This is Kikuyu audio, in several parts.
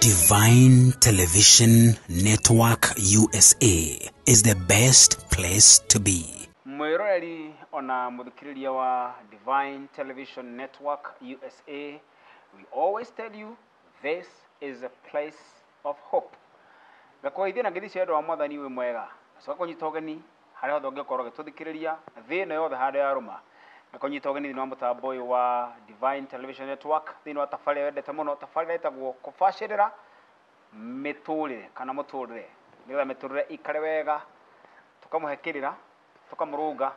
Divine Television Network USA is the best place to be. Mwiroreri ona muthikiriria wa Divine Television Network USA, we always tell you this is a place of hope. Ngakũgeithia na ngeithi cia wendo wa mwathani wĩ mwega. Ngacoka kũnyita ũgeni harĩa hothe ũngĩkorwo ũgĩtũthikĩrĩria thĩ ĩno yothe handũ yarũma. Ngakũnyita ũgeni thĩinĩ wa mũtambo ũyũ wa Divine Television Network thĩinĩ wa tabarĩra wendete mũno, tabarĩra ĩtagwo kũbacĩrĩra mĩtũrĩre kana mũtũrĩre, nĩgetha mĩtũrĩre ikare wega, tũkamũhe kĩrĩra, tũkamũrũnga,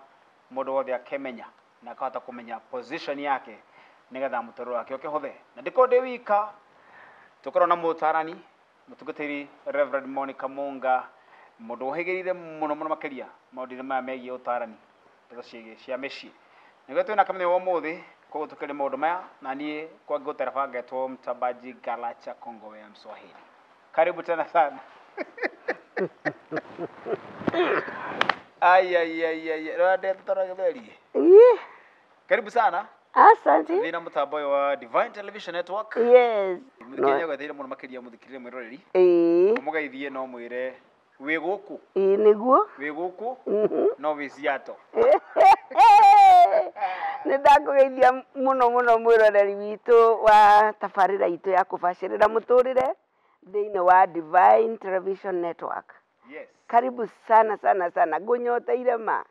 mũndũ wothe akemenya na akahota kũmenya position yake nĩgetha mũtũrĩre wake ũkĩhũthe. Na ndikorwo ndĩ wika, tũkorwo na mũtarani mũtungatĩri Reverend Monica Munga, mũndũ ũhĩgĩrĩire mũno mũno makĩria maũndũ-inĩ maya megiĩ ũtarani ndeto ciĩgiĩ cia mĩciĩ. Nĩguo twĩna kamũthenya wa ũmũthĩ koguo tũkĩrĩ maũndũ maya na niĩ kwa ngũtereba ngetwo Mtabaji Galacha Kongowe ya Mswahili. Karibu tena sana. Ai ai ai ai, rora ndetara gĩthweri. Yeah. Karibu sana. Asante. Thĩinĩ wa mũtambo ũyũ wa Divine Television Network. Yes. Mũthikĩrĩria gwetheire mũno makĩria mũthikĩrĩria mwĩroreri. Ĩĩ. Ũmũgeithie no mwĩre wĩ gũkũ, Ĩĩ nĩguo. wĩ gũkũ no wĩ Seattle. Nĩ ndakũgeithia mũno mũno mwĩroreri witũ wa tabarĩra itũ ya kũbacĩrĩra mũtũrĩre thĩinĩ wa Divine Television Network. Yes. Karibu sana sana sana, ngũnyoteire ma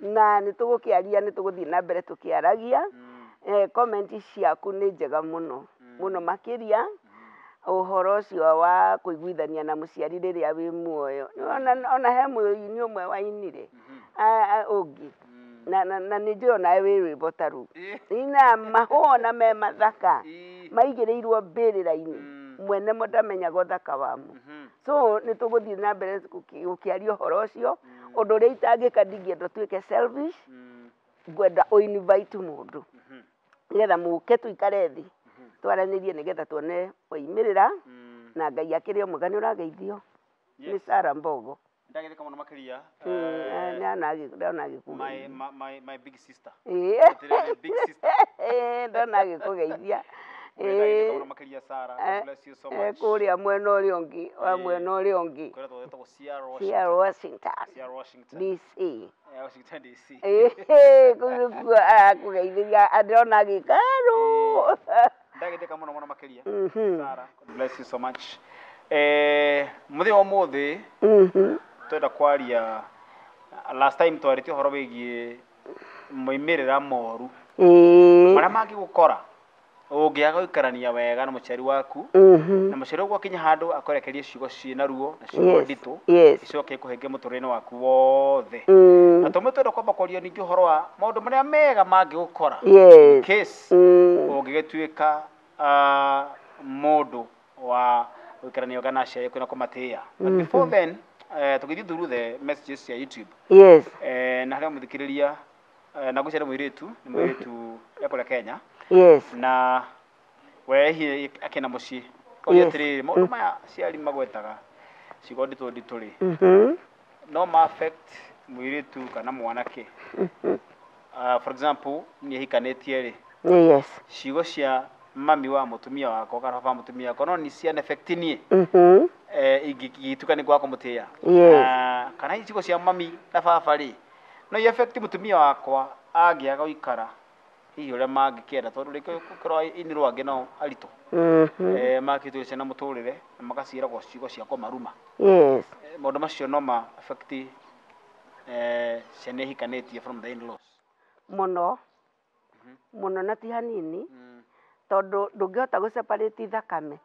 na nĩ tũgũkĩaria, nĩ tũgũthiĩ na mbere tũkĩaragia. Comment ciaku nĩ njega mũno mũno makĩria ũhoro ũcio wa kũiguithania na mũciari rĩrĩa wĩ muoyo. Ona he mũini ũmwe wainire ũngĩ na na nĩ njũĩ onawe wĩ rwĩmbo ta rũu ina mahũa ona me mathaka maigĩrĩirwo mbĩrĩra-inĩ, mwene mo ndamenyaga ũthaka wamo. So nĩ tũgũthiĩ na mbere gũkĩaria ũhoro ũcio. Ũndũ ũrĩa itangĩka, ndingĩenda ũtuĩke selfish, ngwenda ũ-invite mũndũ nĩgetha mũke tũikare thĩ twaranĩrie nĩgetha tuone moimĩrĩra na Ngai akĩrĩ o mwega. Nĩ ũrageithio nĩ Sarah Mbogo. Ndagĩthĩka mũno makĩria. Ndona My agĩkũgeithia. my big sister. Ĩĩ. Ndĩrĩ big sister. Ndona agĩkũgeithia. Ndagĩthĩka mũno makĩria Sarah. God bless you so much. Kũrĩa mwena ũrĩa ũngĩ wa mwena ũrĩa ũngĩ. Kwĩretwo gwĩtagwo Seattle, Seattle, Washington. Washington Seattle, Washington. DC. Washington DC. Kũu nĩkuo arakũgeithĩria, ndĩrona agĩkarũ. Ndagĩthĩka mũno mũno makĩria. Sarah, God bless you so much. Mũthenya wa ũmũthĩ twenda kwaria, last time twarĩtie ũhoro wĩgiĩ moimĩrĩra moru marĩa mangĩgũkora ũngĩaga gũikarania wega na mũciari waku, na mũciari waku akinya handũ akwerekerie ciugo ciĩna ruo na ciugo nditũ icoke ikũhĩnge mũtũrĩre-inĩ waku wothe. Na tũmwe twenda kwamba kwaria ningĩ ũhoro wa maũndũ marĩa mega mangĩgũkora in case ũngĩgĩtuĩka mũndũ wa gũikarania wega na aciari aku na kũmatĩĩa. But before then, tũgĩthiĩ through the messages cia YouTube, na harĩa mũthikĩrĩria, na ngwĩciria nĩ mũirĩtu, nĩ mũirĩtu ekũrĩa Kenya, na we hihi akĩna mũciĩ oria atĩrĩrĩ, maũndũ maya aciari magwetaga ciugo nditũ nditũ rĩ, no ma affect mũirĩtu kana mwanake? For example, niĩ hikanĩtie rĩ, ciugo cia mami wa mũtumia wakwa kana baba wa mũtumia wakwa no nĩ cian affect niĩ ingĩtuĩka nĩ kwaga kũmũtĩĩa. Kana hihi ciugo cia mami na baba rĩ, no i affect mũtumia wakwa angĩaga gũikara hihi ũrĩa mangĩkĩenda, tondũ rĩngĩ gũkorwo inirwo angĩ nao aritũ makĩtũria ciana mũtũrĩre na magaciĩragwo ciugo cia kũmaruma. Maũndũ macio no ma affect ciana ihikanĩtie from the in-laws? Mũno mũno, na ti hanini, tondũ ndũngĩhota gũ separate thakame.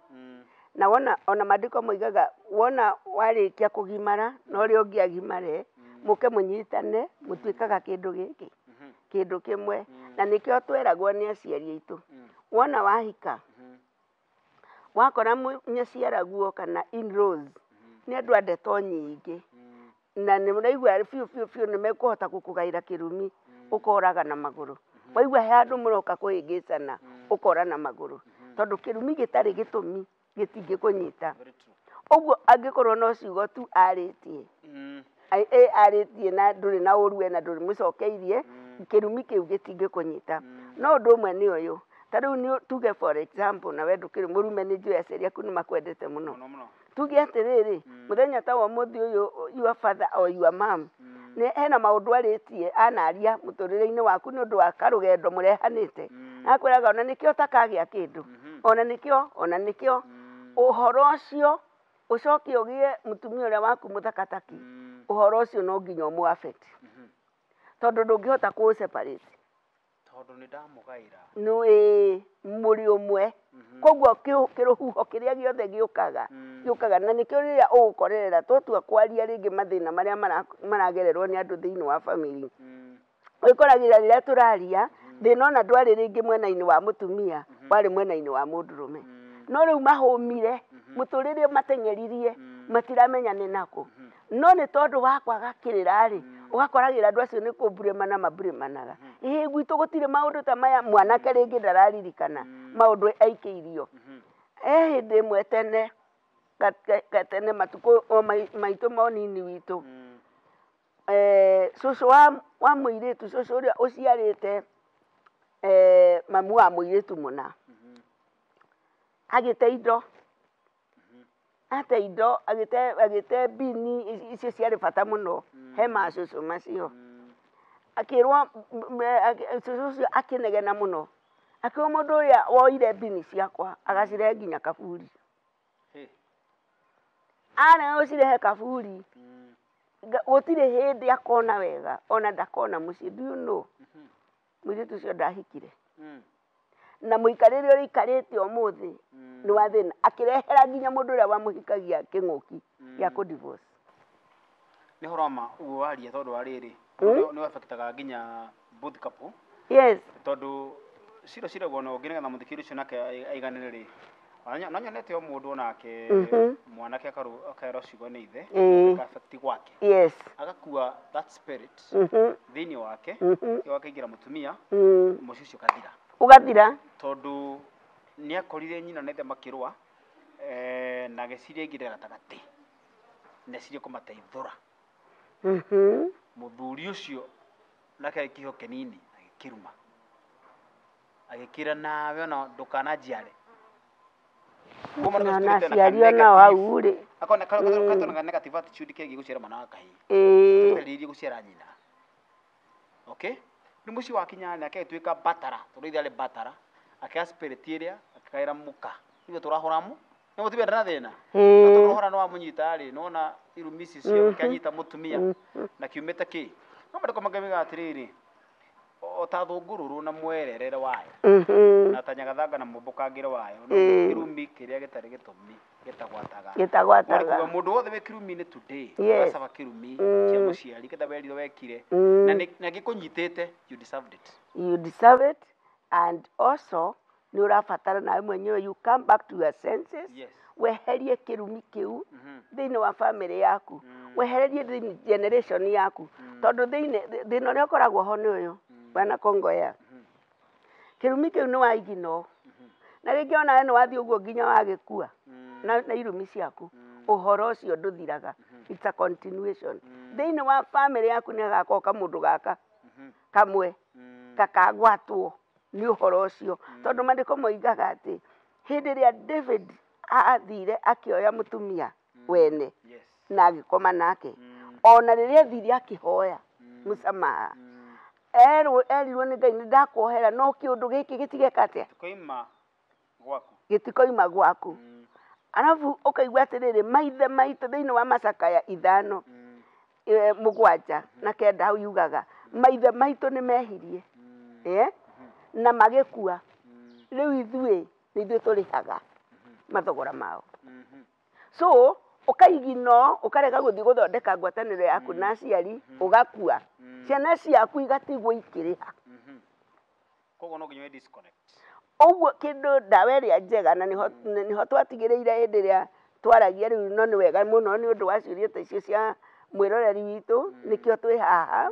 Na wona ona maandĩko moigaga wona warĩkia kũgimara na ũrĩa ũngĩ agimare, mũke mũnyitane, mũtuĩkaga kĩndũ gĩkĩ, kĩndũ kĩmwe. Na nĩkĩo tweragwo nĩ aciari aitũ, wona wahika wakora nyaciaraguo kana in-laws nĩ andũ a ndeto nyingĩ, na nĩ ũraigua biũ biũ biũ nĩ mekũhota gũkũgaĩra kĩrumi, ũkoraga na magũrũ. Waigua he handũ mũroka kũhĩngĩcana, ũkora na magũrũ, tondũ kĩrumi gĩtarĩ gĩtũmi gĩtingĩkũnyita. Very true. Ũguo angĩkorwo no ciugo tu arĩtie, arĩtie na ndũrĩ na ũru we na ndũrĩ mũcokeirie, kĩrumi kĩu gĩtingĩkũnyita. No ũndũ ũmwe nĩ ũyũ, Ta rĩu nĩ tuge for example, na we ndũkĩrĩ mũrume, nĩ njũĩ aciari aku nĩ makwendete mũno. Mũno mũno. Tuge atĩrĩrĩ, mũthenya ta wa ũmũthĩ ũyũ, your father or your mom nĩ hena maũndũ arĩtie anaria mũtũrĩre-inĩ waku nĩ ũndũ wa karũgendo mũrehanĩte, akwĩraga ona nĩkĩo ũtakagĩa kĩndũ, ona nĩkĩo, ona nĩkĩo ũhoro ũcio ũcoke ũgĩe mũtumia ũrĩa waku mũthaka taki, ũhoro ũcio no nginya ũmũ affect, tondũ ndũngĩhota kũ separate. Tondũ nĩ ndamũgaĩra. No ĩĩ, mũrĩ ũmwe, koguo kĩrũhuho kĩrĩa gĩothe gĩũkaga gĩũkaga, na nĩkĩo rĩrĩa ũgũkorerera twatua kwaria rĩngĩ mathĩna marĩa maragererwo nĩ andũ thĩinĩ wa family, wĩkoragĩra rĩrĩa tũraria thĩna ona ndwarĩ rĩngĩ mwena-inĩ wa mũtumia, warĩ mwena-inĩ wa mũndũrũme, no rĩu mahũmire mũtũrĩre mateng'eririe, matiramenya nĩ nakũ, no nĩ tondũ wa kwaga kĩrĩra rĩ, ũgakoragĩra andũ acio nĩ kũmburĩmana mamburĩmanaga. Ĩĩ, gwitũ gũtirĩ maũndũ ta maya. Mwanake rĩngĩ ndararirikana maũndũ aikĩirio he hĩndĩ ĩmwe tene gatene matukũ o maitũ ma ũnini witũ. Cũcũ wa mũirĩtu, cũcũ ũrĩa ũciarĩte mamu wa mũirĩtu mũna, agĩte indo, ate indo, agĩte mbini icio ciarĩ bata mũno he macũcũ macio. Akĩrwo cũcũ ũcio akĩnegena mũno, akĩrwo mũndũ ũrĩa woire mbini ciakwa agacirehe nginya kaburi. Hey. Arega gũcirehe kaburi, gũtirĩ hĩndĩ akona wega, ona ndakona mũciĩ. Do you know, mũirĩtu ũcio ndahikire, na mũikarĩre ũrĩa aikarĩte ũmũthĩ nĩ wa thĩna, akĩrehera nginya mũndũ ũrĩa wamũhikagia kĩng'ũki gĩa kũ divorce. Nĩ ũhoro wa ma ũguo waria, tondũ wa rĩrĩ, nĩ affectaga nginya both couple. Yes. Tondũ ciro ciragwo na ũngĩ nĩgetha mũthikĩrĩria ũcio nake aiganĩre rĩ. Ona no nyonete o mũndũ onake mwanake akarwo ciugo nĩ ithe, affect gwake, agakua that spirit thĩinĩ wake, gĩakaingĩra mũtumia, mũciĩ ũcio ũkathira. Ũgathira. Tondũ nĩ akorire nyina na ithe makĩrũa, na agĩciria aingĩre gatagatĩ na ecirie kũmateithũra. Mũthuri ũcio nake agĩkĩho kĩnini, agĩkĩruma, agĩkĩra nawe ona ndũkananjiare. Na aciari onao hau rĩ. Akona katona negative attitude kegiĩ gũciara mwana wa kahĩĩ, rĩrĩ gũciara nyina. Okay, rĩu mũciĩ wakinya nake agĩtuĩka batara, tondũ ithe arĩ batara, akĩoya spirit ĩrĩa akĩgaĩra mũka, ithuĩ tũrahũra mu nĩ mũtumia ndana thĩna. Tondũ ũhora nĩ wamũnyita rĩ, nĩwona irumi ici cio kĩanyita mũtumia na kiumĩte kĩ no mandĩko mangĩ atĩrĩrĩ, o ta thũngũrũrũ na mwererere wayo, na ta nyagathanga na mũmbũkangĩre wayo, no kĩrumi kĩrĩa gĩtarĩ gĩtũmi gĩtagwataga. Gĩtagwataga. Kuga mũndũ wothe wĩ kĩrumi-inĩ today, ũgacaba kĩrumi kĩa mũciari kĩta werirwo wekire, na gĩkũnyitĩte, you deserved it. You deserve it, and also nĩ ũrabatara nawe mwenyewe you come back to your senses, weherie kĩrumi kĩu thĩinĩ wa family yaku, wehererie thĩinĩ generation yaku, tondũ thĩinĩ thĩna ũrĩa ũkoragwo ho nĩ ũyũ, bwana Kongoya, kĩrumi kĩu nĩ waigino, na rĩngĩ onawe nĩ wathiĩ ũguo nginya wagĩkua na irumi ciaku, ũhoro ũcio ndũthiraga. It's a continuation thĩinĩ wa family yaku. Nĩ hagakorwo kamũndũ gaka kamwe kakagwatwo nĩ ũhoro ũcio, tondũ maandĩko moigaga atĩ hĩndĩ ĩrĩa David athire akĩoya mũtumia wene na agĩkoma nake, ona rĩrĩa athire akĩhoya mũsamaha, erwo erirwo nĩ Ngai, nĩ ndakuohera, no kĩũndũ gĩkĩ gĩtigeka atĩa? Tũkoima gwaku. Gĩtikoima gwaku. Arabu ũkaigua atĩrĩrĩ, maithe maitũ thĩinĩ wa macakaya 5 7 na 9 hau yugaga maithe maitũ nĩ mehirie, na magĩkua, rĩu ithuĩ nĩ ithuĩ tũrĩhaga mathogora mao. So ũkaigino, ũkarega gũthiĩ gũthondeka ngwatanĩro yaku na aciari, ũgakua, ciana ciaku igatigwo ikĩrĩha. Koguo no nginya we disconnect. Ũguo kĩndũ ndawa ĩrĩa njega, na nĩho twatigĩrĩire hĩndĩ ĩrĩa twaragia rĩu, no nĩ wega mũno nĩ ũndũ wa ciũria ta icio cia mwĩroreri witũ, nĩkĩo twĩ haha.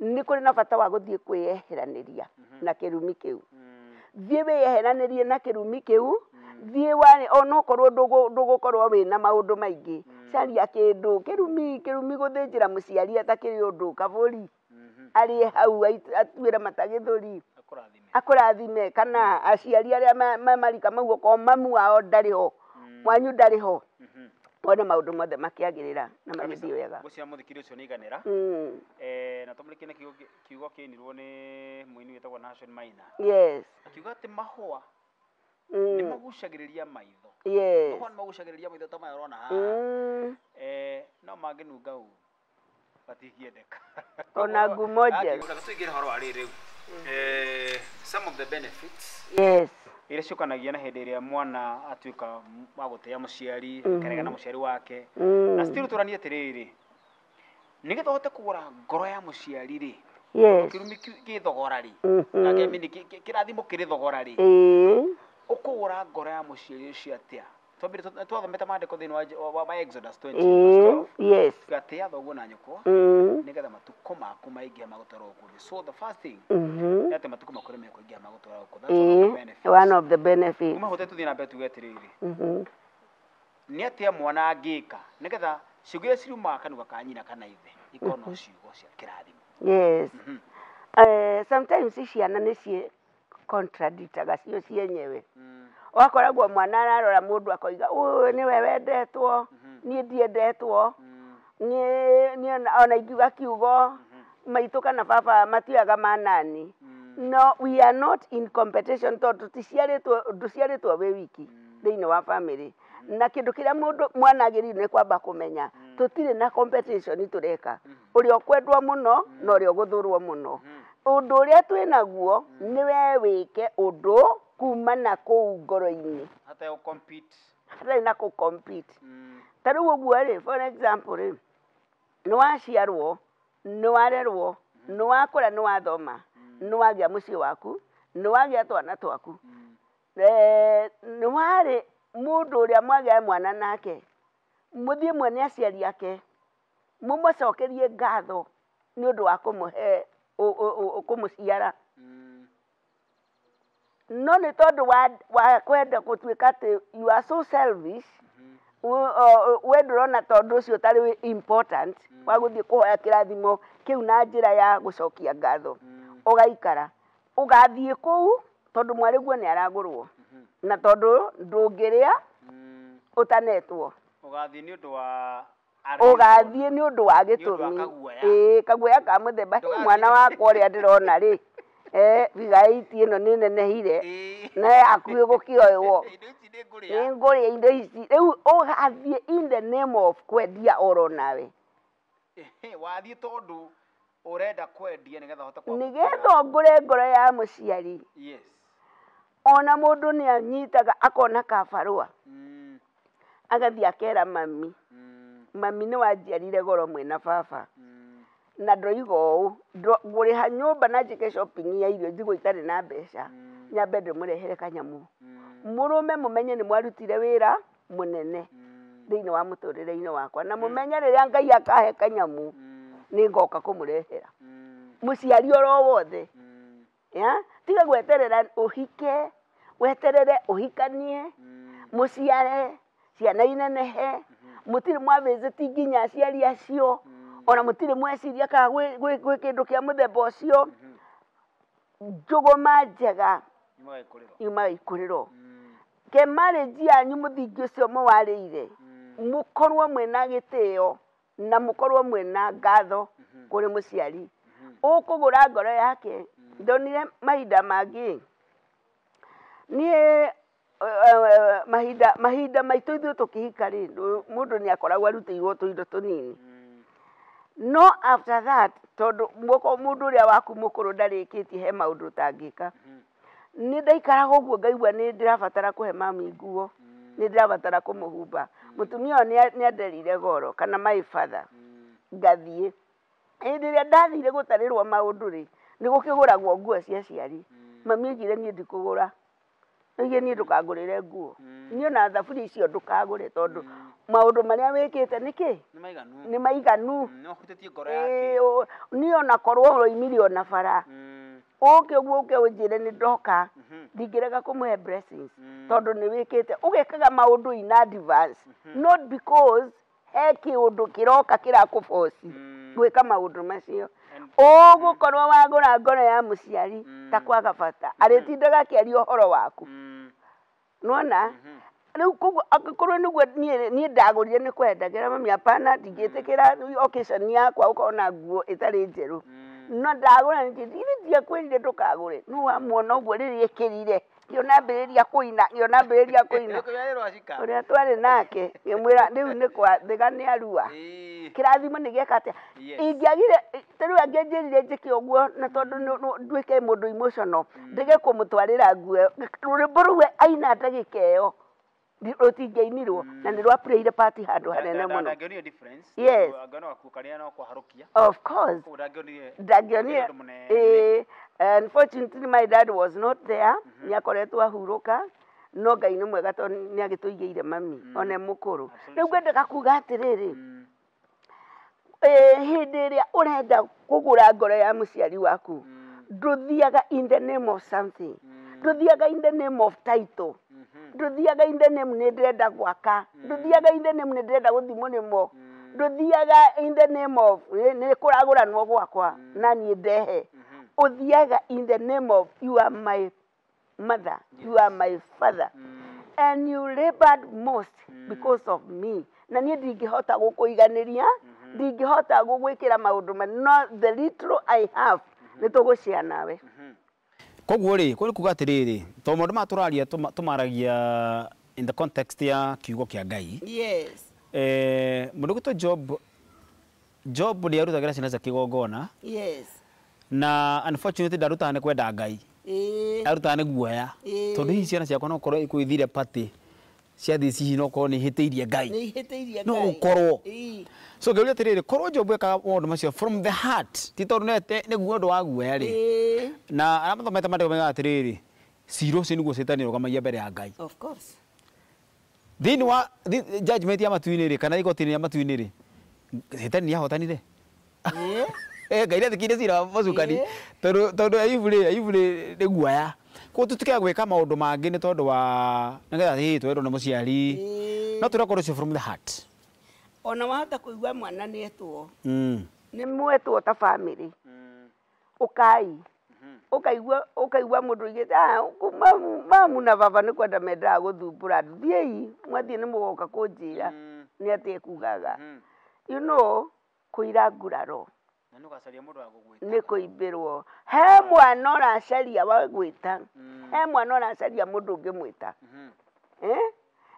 Nĩ kũrĩ na bata wa gũthiĩ kwĩyeheranĩria na kĩrumi kĩu. Thiĩ wĩyeheranĩrie na kĩrumi kĩu, thiĩ warĩ onokorwo ndũgũkorwo wĩna maũndũ maingĩ, caria kĩndũ kĩrumi kĩrumi gũthĩnjĩra mũciari atakĩrĩ ũndũ kabũri arĩe hau atuĩre mata gĩthũri. Akũrathime. Akũrathime kana aciari arĩa marika mau okorwo mamu wao ndarĩ ho, mwanyu ndarĩ ho, wone maũndũ mothe makĩagĩrĩra na magĩthiĩ wega. Ngwĩciria mũthikĩrĩria ũcio nĩ aiganĩra. Na tũmũrĩkie na kiugo kĩinirwo nĩ mũini wĩtagwo Nashon Maina. Akiuga atĩ mahũa nĩ magucagĩrĩria maitho. Mahũa nĩ magucagĩrĩria maitho ta maya ũrona haha. No mangĩnunga ũru matingĩendeka. Ona ngumo njega. Tũingĩre ũhoro wa rĩrĩ rĩu. Some of the benefits iria ciũkanagia na hĩndĩ ĩrĩa mwana atuĩka wa gũtĩa mũciari, akarega na mũciari wake. Na still tũranie atĩrĩrĩ, nĩgetha ũhote kũgũra ngoro ya mũciari rĩ, kĩrumi kĩ thogora rĩ, na kĩrathimo kĩrĩ thogora rĩ, ũkũgũra ngoro ya mũciari ũcio atĩa? Twambire twathomete maandĩko thĩinĩ wa Exodus 20 verse 12. Gatĩa thoguo na nyũkwa nĩgetha matukũ maku maingĩhe magũtwara gũkũ thĩ. So the first thing nĩ atĩ matukũ maku nĩ mekũingĩha magũtwara gũkũ. That's one of the benefits. One of the benefits. Kuma hau tũthiĩ na mbere tuge atĩrĩrĩ, nĩ atĩa mwana angĩka nĩgetha ciugo iria cirumaga kanua ka nyina kana ithe ikorwo no ciugo cia kĩrathimo? Yes. Sometimes ciana nĩ ciĩ contradictaga cio cienyewe. Ũgakoragwo mwana ararora mũndũ akoiga ũyũ nĩwe wendetwo, niĩ ndiendetwo, niĩ ona ingiuga kiugo maitũ kana baba matioyaga manani. No, we are not in competition tondũ tũticiarĩtwo, ndũciarĩtwo wĩ wiki thĩinĩ wa family. Na kĩndũ kĩrĩa mũndũ mwana agĩrĩirwo nĩ kwamba kũmenya, tũtirĩ na competition tũreka, ũrĩa ũkwendwo mũno na ũrĩa ũgũthũrwo mũno. Ũndũ ũrĩa twĩnaguo nĩ we wĩke ũndũ kuma na kũu ngoro-inĩ hatarĩ gũ compete. Hatarĩ na kũ compete. Ta rĩu ũguo rĩ, for example rĩ, nĩ waciarwo, nĩ warerwo, nĩ wakũra, nĩ wathoma, nĩ wagĩa mũciĩ waku, nĩ wagĩa twana twaku. Nĩ warĩ mũndũ ũrĩa mwagĩa mwana nake, mũthiĩ mwene aciari ake, mũmacokerie ngatho nĩ ũndũ wa kũmũhe kũmũciara. No nĩ tondũ wa kwenda gũtuĩka atĩ you are so selfish, we ndũrona tondũ ũcio ũtarĩ important wa gũthiĩ kũhoya kĩrathimo kĩu na njĩra ya gũcokia ngatho, ũgaikara ũgathiĩ kũu tondũ mwarĩguo nĩ aragũrwo na tondũ ndũngĩrĩa ũtanetwo. Ũgathiĩ nĩ ũndũ wa Ũgathiĩ nĩ ũndũ wa Nĩ ũndũ wa gĩtũmi. Kaguoya. Ĩĩ, kaguoya ka mũthemba. Hey, mwana wakwa ũrĩa ndĩrona rĩ, figure eight ĩno nĩ nenehire na yakuĩ gũkĩoywo. Indo ici nĩ ngũrĩa. Nĩ ngũrĩa indo ici rĩu. Ũgathiĩ in the name of kwendia oro nawe. Ehe, wathiĩ tondũ ũrenda kwendia nĩgetha ũhote kwamũkĩra. Nĩgetha ũngũre ngoro ya mũciari. Ona mũndũ nĩ anyitaga akona kabarũa, agathiĩ akera mami, "Mami, nĩ wanjiarire goro mwĩna baba, na ndoiga ũũ, ngũrĩha nyũmba na njĩke shopping ya irio njigũ itarĩ na mbeca, nyambe ndĩmũrehere kanyamũ." Mũrũme mũmenye nĩ mwarutire wĩra mũnene thĩinĩ wa mũtũrĩre-inĩ wakwa, na mũmenye rĩrĩa Ngai akahe kanyamũ nĩ ngoka kũmũrehera. Mũciari oro wothe ya tiga gweterera ũhike, weterere ũhikanie, mũciare ciana inenehe, mũtirĩ mwavĩzĩti nginya aciari acio, ona mũtirĩ mweciria kana gwĩ kĩndũ kĩa mũthemba ũcio. Njũgũma njega Yumaga ikũrĩro. Yumaga ikũrĩro. Ke marriage yanyu mũthingi ũcio mũwarĩire, mũkorwo mwĩna gĩtĩo na mũkorwo mwĩna ngatho kũrĩ mũciari, ũkũgũra ngoro yake. Ndonire mahinda mangĩ niĩ, mahinda maitũ ithuĩ tũkĩhika rĩ, mũndũ nĩ akoragwo arutĩirwo tũindo tũnini. No after that, tondũ mũndũ ũrĩa waku mũkũrũ ndarĩkĩtie, he maũndũ ũtangĩka. Nĩ ndaikaraga ũguo ngaigua nĩ ndĩrabatara kũhe mami nguo, nĩ ndĩrabatara kũmũhumba. Mũtumia ũyũ nĩ anderire goro kana my father. Ngathiĩ, hĩndĩ ĩrĩa ndathire gũtarĩrwo maũndũ rĩ, nĩ gũkĩgũragwo nguo cia aciari. Mami oigire, "Niĩ ndikũgũra." Oigire, "Niĩ ndũkangũrĩre nguo, niĩ ona thaburia icio ndũkagũre, tondũ maũndũ marĩa wĩkĩte nĩkĩ Nĩ maiganu. Nĩ maiganu." No hutĩtie ngoro yake. Ĩĩ, niĩ ona korwo ũroimire ona bara, ũke ũguo, ũke ũnjĩre nĩ ndoka, ndingĩrega kũmũhe blessings, tondũ nĩ wĩkĩte. Ũgekaga maũndũ in advance, not because he kĩũndũ kĩroka kĩrakũboci gwĩka maũndũ macio. And Ũgũkorwo wagũra ngoro ya mũciari ta kwaga bata, arĩtindaga akĩaria ũhoro waku. Nĩwona? Rĩu koguo angĩkorwo nĩguo niĩ ndagũrire nĩ kwenda, ngĩra mami hapana, ndingĩtĩkĩra occasion yakwa gũkorwo na nguo ĩtarĩ njerũ. No ndagũra nĩkĩ, githĩ ndiakwĩrire ndũkagũre? No wamuona ũguo rĩrĩa ĩkĩrire, ngĩona ambĩrĩria kũina, ngĩona ambĩrĩria kũina. Ũrĩa twarĩ nake, ngĩmwĩra rĩu nĩ kwa thĩga nĩ arua. Kĩrathimo nĩ gĩeka atĩa? Ingĩagire, ta rĩu angĩanjĩrire njĩke ũguo, na tondũ nduĩke mũndũ emotional, ndege kũmũtwarĩra nguo ĩyo, rwĩmbo rũu aina ndagĩka ĩyo, rũtingĩainirwo, na nĩ rwa-playire part handũ hanene mũno. Ndangĩonire difference. Yes. Angĩona gakuo karĩa no kũharũkia. Of course. Koguo ndangĩonire. Ndangĩonire. Ũndũ mũnene. Unfortunately my dad was not there, nĩ akoretwo ahurũka, no Ngai nĩ mwega tondũ nĩ agĩtũigĩire mami, ona e mũkũrũ. Rĩu ngwendaga kuga atĩrĩrĩ, hĩndĩ ĩrĩa ũrenda kũgũra ngoro ya mũciari waku, ndũthiaga in the name of something, ndũthiaga in the name of title, ndũthiaga in the name nĩ ndĩrenda gwaka, ndũthiaga in the name nĩ ndĩrenda gũthiĩ mũrĩmo, ndũthiaga in the name of nĩ kũragũranwo gwakwa na niĩ ndehe. Ũthiaga in the name of you are my mother, you are my father, and you labored most because of me. Na niĩ ndingĩhota gũkũiganĩria, ndingĩhota gũgwĩkĩra maũndũ manene, no the little I have nĩ tũgũshare nawe. Koguo rĩ, kũrĩ kuga atĩrĩrĩ, tondũ maũndũ maya tũraria tũmaragia in the context ya kiugo kĩa Ngai. Yes. Mũndũ gwĩtwo Job nĩ arutagĩra ciana ciake igongona. Yes. Na unfortunately ndarutaga nĩ kwenda Ngai. Arutaga nĩ guoya. Tondũ hihi ciana ciakwa no korwo ikwĩthire party ciathiĩ hihi no korwo nĩ ihĩtĩirie Ngai. Nĩ ihĩtĩirie No Ngai. gũkorwo. So ngĩũria atĩrĩrĩ, korwo Job ekaga maũndũ macio from the heart, ti tondũ nĩguo ũndũ wa guoya rĩ. Na arĩa mathomete maandĩko moigaga atĩrĩrĩ, cira ũcio nĩguo Cetani arũgamagia mbere ya Ngai. Of course. Thĩinĩ wa judgment ya matu-inĩ rĩ, kana igoti-inĩ rĩa matu-inĩ rĩ, Cetani nĩ ahotanire. Ngai nĩathikĩrĩirie cira wa mũcukani. Tondũ Ayubu rĩ, Ayubu rĩ nĩ guoya. Koguo tũtikae gwĩka maũndũ mangĩ nĩ tondũ wa nĩgetha hihi twerwo nĩ mũciari. No tũrekorwo ũcio from the heart. Ona wahota kũigua mwana nĩ etwo. Nĩ mwetwo ta family. Ũkai. Ũkaigua, ũkaigua mũndũ oigĩte, mamu na baba nĩ kwenda mendaga gũthumbũra andũ. Thiĩi, mwathiĩ nĩ mũgoka kũnjĩra nĩ atĩa ekugaga. You know, kũira nguraro. Na nĩ ũgacaria mũndũ wa gũgwĩta. Nĩ kũimbĩrwo. He mwana ũracaria wa gwĩta. He mwana ũracaria mũndũ ũngĩmwĩta.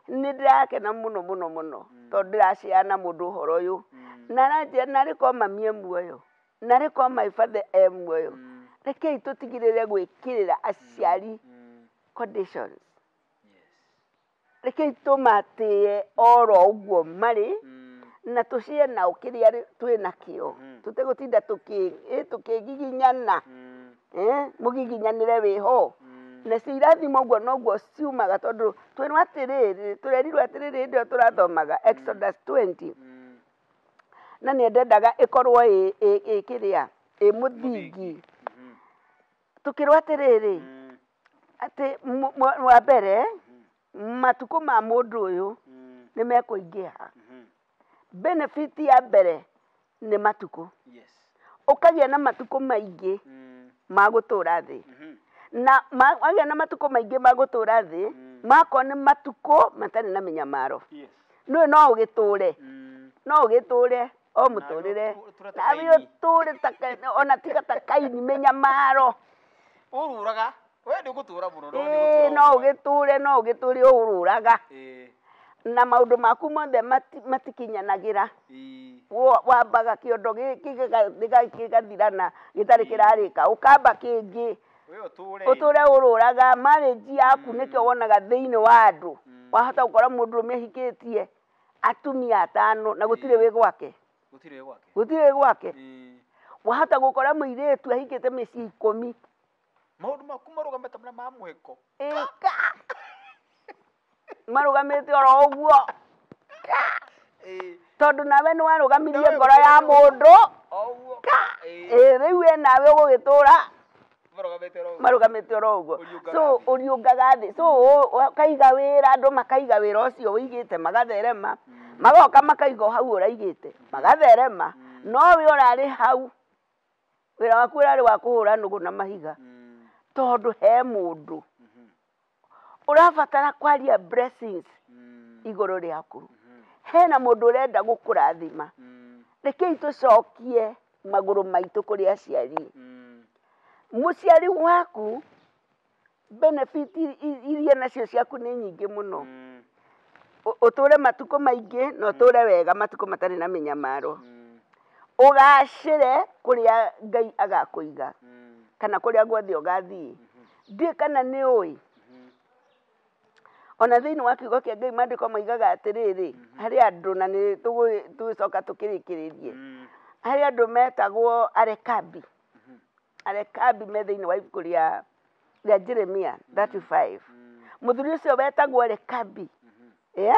Nĩ ndĩrakena mũno mũno mũno tondũ ndĩraceana na mũndũ ũhoro ũyũ. Na aranjĩra narĩ korwo mami e muoyo, narĩ korwo my father e muoyo. Rekei tũtigĩrĩre gwĩkĩrĩra aciari conditions. Rekei tũmatĩe oro ũguo marĩ, na tũcie nao kĩrĩa twĩ nakĩo. Tũtegũtinda tũkĩgiginyana. Mũgiginyanĩre wĩho. Nacio irathimo ũguo noguo ciumaga tondũ twĩrwo atĩrĩrĩ, tũrerirwo atĩrĩrĩ hĩndĩ ĩyo tũrathomaga Exodus 20. Na nĩ ndendaga ĩkorwo ĩ kĩrĩa, ĩ mũthingi. Tũkĩrwo atĩrĩrĩ, atĩ wa mbere, matukũ ma mũndũ ũyũ nĩ mekũingĩha. Benefit ya mbere nĩ matukũ. Ũkagĩa na matukũ maingĩ ma gũtũra thĩ. Na wagĩa na matukũ maingĩ ma gũtũra thĩ, makorwo nĩ matukũ matarĩ na mĩnyamaro. Nĩũĩ no ũgĩtũre. No ũgĩtũre o mũtũrĩre. Nawe Nawe ũtũre ta ona tiga ta Kaini mĩnyamaro. Ũrũraga. We ndũgũtũra mũno, no nĩ No ũgĩtũre, no ũgĩtũre ũrũraga. Na maũndũ maku mothe matikinyanagĩra. Wambaga kĩondo gĩkĩ gĩgathirana gĩtarĩ kĩrarĩka, ũkamba kĩngĩ. We ũtũre. Ũtũre ũrũraga. Marriage yaku nĩkĩo wonaga thĩinĩ wa andũ. Wahota gũkora mũndũrũme ahikĩtie atumia atano na gũtirĩ wĩ gwake. Gũtirĩ wĩ gwake. Gũtirĩ wĩ gwake. Wahota gũkora mũirĩtu ahikĩte mĩciĩ 10. Maũndũ maku marũgamĩte marĩa ma mwĩko. Ĩka. Marũgamĩte oro ũguo. Tondũ nawe nĩ warũgamirie ngoro ya mũndũ. Rĩu we nawe ũgũgĩtũra marũgamĩte oro ũguo. So ũriũngaga thĩ. So ũkaiga wĩra, andũ makaiga wĩra ũcio ũigĩte magatherema. Magoka makaiga o hau ũraigĩte, magatherema. No we ũrarĩ hau. Wĩra waku ũrarĩ wa kũhũra nũgũ na mahiga. Tondũ he mũndũ ũrabatara kwaria blessings igũrũ rĩaku. Hena mũndũ ũrenda gũkũrathima. Rekei tũcokie magũrũ maitũ kũrĩ aciari. Mũciari waku benefit iria nacio ciaku nĩ nyingĩ mũno. Ũtũre matukũ maingĩ na ũtũre wega matukũ matarĩ na mĩnyamaro. Ũgacĩre kũrĩa Ngai agakũiga kana kũrĩa guothe ũgathiĩ. Ndiũĩ kana nĩ ũĩ ona thĩinĩ wa kiugo kĩa Ngai maandĩko moigaga atĩrĩrĩ, harĩ andũ na nĩ tũgũcoka tũkĩrĩkĩrĩrie, harĩ andũ metagwo Arekabi. Arekabi me thĩinĩ wa ibuku rĩa Jeremia 35. Mũthuri ũcio wetagwo Rekabi, yeah?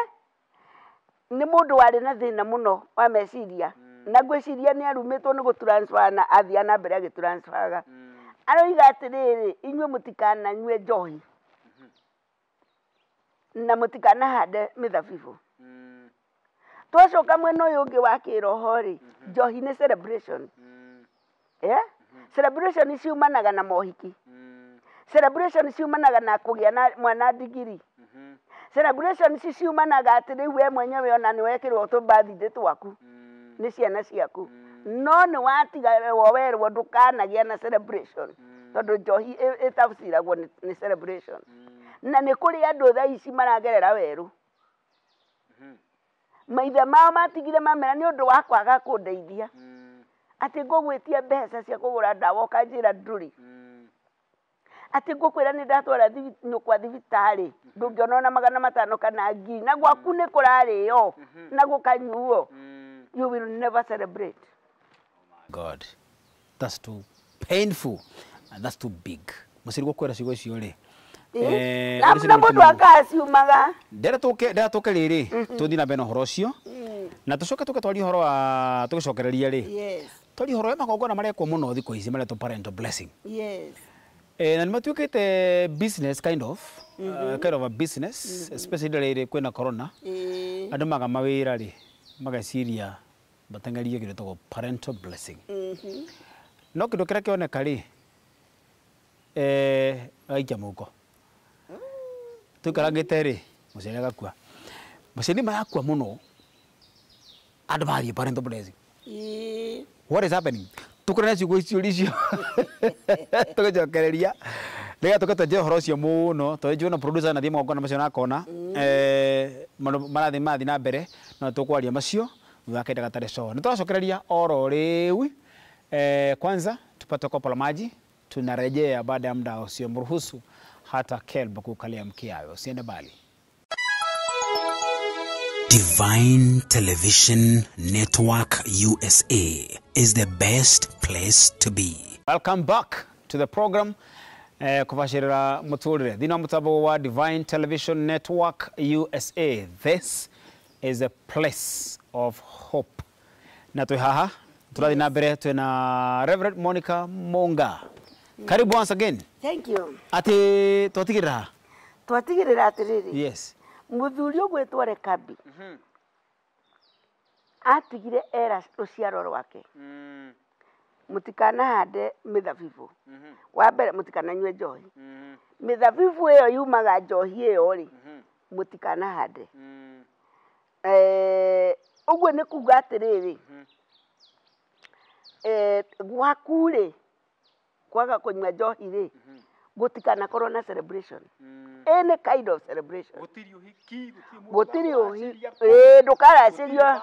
Nĩ mũndũ warĩ na thĩna mũno wa meciria, na ngwĩciria nĩ arumĩtwo nĩ gũtransfer na athiĩ na mbere agĩtransferaga. Aroiga atĩrĩrĩ, inyuĩ mũtikananyue njohi na mũtikanahande mĩthabibũ. Twacoka mwena ũyũ ũngĩ wa kĩroho rĩ, njohi nĩ celebration. Yeah? Celebration ciumanaga na mohiki. Celebration ciumanaga na kũgĩa na mwana ndigiri. Celebration ciumanaga atĩ rĩu we mwenyewe ona nĩ wekĩrwo tũbathithĩ twaku nĩ ciana ciaku. No nĩ watiga werwo ndũkanagĩa na celebration tondũ njohi ĩtafsiragwo nĩ celebration. Na nĩ kũrĩ andũ thaa ici maragerera werũ. Maithe mao matigire mamera nĩ ũndũ wa kwaga kũndeithia. Atĩ ngũgwĩtia mbeca cia kũgũra ndawa ũkanjĩra ndũrĩ. Atĩ ngũkwĩra nĩ ndatwara nyũkwa thibitarĩ ndũngĩona ona 500 kana 1000 na gwaku nĩ kũrarĩo na gũkanyuo. You will never celebrate. God, that's too painful and that's too big. Mũciari gũkwĩra ciugo icio rĩ, Na mũndũ akaciumaga. Ndĩrenda tũke rĩrĩ tũthiĩ na mbere na ũhoro ũcio na tũcoke tũke twarie ũhoro wa tũgĩcokereria rĩ, twarie ũhoro wa magongona marekwo mũno thikũ ici maretwo parental blessing. Na nĩ matuĩkĩte business kind of, kind of a business, especially rĩrĩ kwĩna corona. Andũ maga mawĩra rĩ, mageciria bateng'erie kĩndũ gĩtagwo parental blessing. No kĩndũ kĩrĩa kĩoneka rĩ, gaikia mũhuko. Tũikarangĩte rĩ, mũciari agakua. Mũciari marakua mũno, andũ marathiĩ parental blessing. What is happening? Tũkũrane ciugo icio icio tũgĩcokereria nĩgetha tũke twenje ũhoro ũcio mũno tondũ njũĩ na producer anathiĩ magongona macio na akona maũndũ marathiĩ na mbere no tũkwaria macio thutha wa kahinda gatarĩ coa. Nĩ tũracokereria oro rĩu. Kwanza tupate kopo la maji, tunarejea baada ya muda usiomruhusu hata kelb kukalia mkiawe. Usiende mbali. Divine Television Network USA is the best place to be. Welcome back to the program. Kuvashirira muturire thina mutabo wa Divine Television Network USA. This is a place of hope. Na twi haha turathi na mbere twina Reverend Monica Munga. Karibu once again. Thank you. Ati twatigirira. Twatigirira atiriri. Yes. Mũthuri ũgwĩtwo Rekabi atigire era rũciaro rwake, mũtikanahande mĩthabibũ. Wa mbere mũtikananyue njohi. Mĩthabibũ ĩyo yumaga njohi ĩyo rĩ, mũtikanahande. Ũguo nĩ kuga atĩrĩrĩ, gwaku rĩ, kwaga kũnyua njohi rĩ, gũtikanakorwo na celebration. Any kind of celebration. Gũtirĩ ũhiki, ndũkaracĩrio.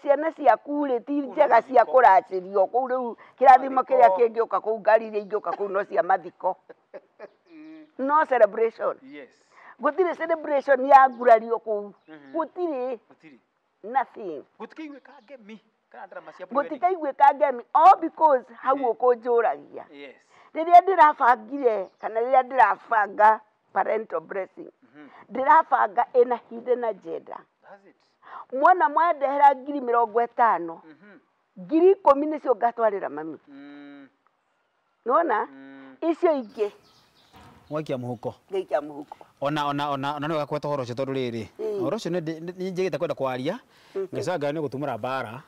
Ciana ciaku rĩ ti njega cia kũracĩrio kũu rĩu kĩrathimo kĩrĩa kĩngĩũka kũu, ngari iria ingĩũka kũu no cia mathiko. No celebration. Gũtirĩ celebration ya ngurario kũu. Gũtirĩ. Nothing. Gũtikaiguĩka ngemi all because hau ũkũnjũragia. Rĩrĩa ndĩrabangire kana rĩrĩa ndĩrabanga parental blessing, ndĩrabanga ĩna hidden agenda. Mwana mwandehera 50,000, 10,000 nĩcio ngatwarĩra mami. Nĩwona? Icio ingĩ Waikia mũhuko. Ngaikia mũhuko. Ona ona ona ona nĩ gakweta ũhoro ũcio tondũ rĩrĩ, ũhoro ũcio nĩ njĩgĩte kwenda kwaria ngĩcanga nĩ gũtumũra mbara.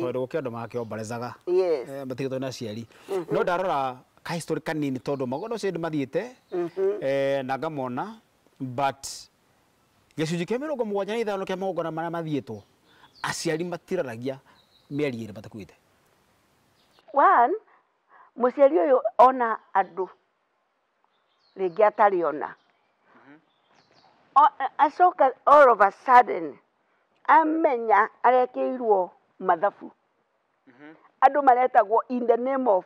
Tondũ gũkĩ andũ makĩomborezaga. Yes. Matigĩtwo nĩ aciari. No ndarora ka history kanini tondũ magongona ũcio ndĩ mathiĩte na ngamona, but gĩcunjĩ kĩa 75 kĩa magongona marĩa mathiĩtwo aciari matiraragia mĩeri 2 matakuĩte. One, mũciari ũyũ ona andũ rĩngĩ atarĩ ona. Acoka all of a sudden amenya arekĩirwo mathabu. Andũ maretagwo in the name of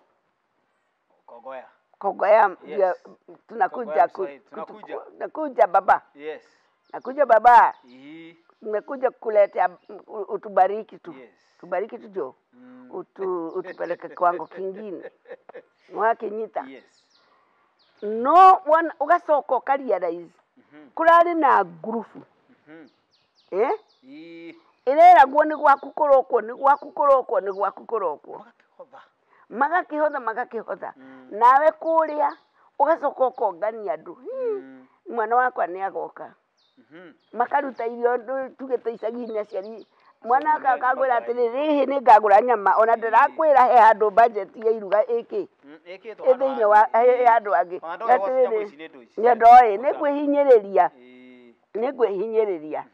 Kongoya. Kongoya. Yes. Tunakuja, Tunakuja. Tunakuja baba. Yes. Nakuja baba. Nimekuja kukuletea utubariki tu. Yes. Tubariki tu jo. Utupeleke kiwango kingine. Mwakinyita. Yes. No one ugacoka ũkarealize kũrarĩ na ngurubu. Ĩreragwo nĩ gwaku kũrokwo, nĩ gwaku kũrokwo, nĩ gwaku kũrokwo. Magakĩhotha, magakĩhotha. Nawe kũrĩa ũgacoka ũkongania andũ. Mwana wakwa nĩ agoka. Makaruta irio tuge ta icagi-inĩ aciari. Mwana akangwĩra atĩrĩrĩ, rĩhĩ nĩ ngagũra nyama, ona ndĩrakwĩra he handũ budget ya iruga ĩkĩ. Ĩkĩtwo Thĩinĩ wa he handũ hangĩ. Atĩrĩrĩ, nĩ ndoĩ, nĩ ngwĩhinyĩrĩria. Nĩ ngwĩhinyĩrĩria.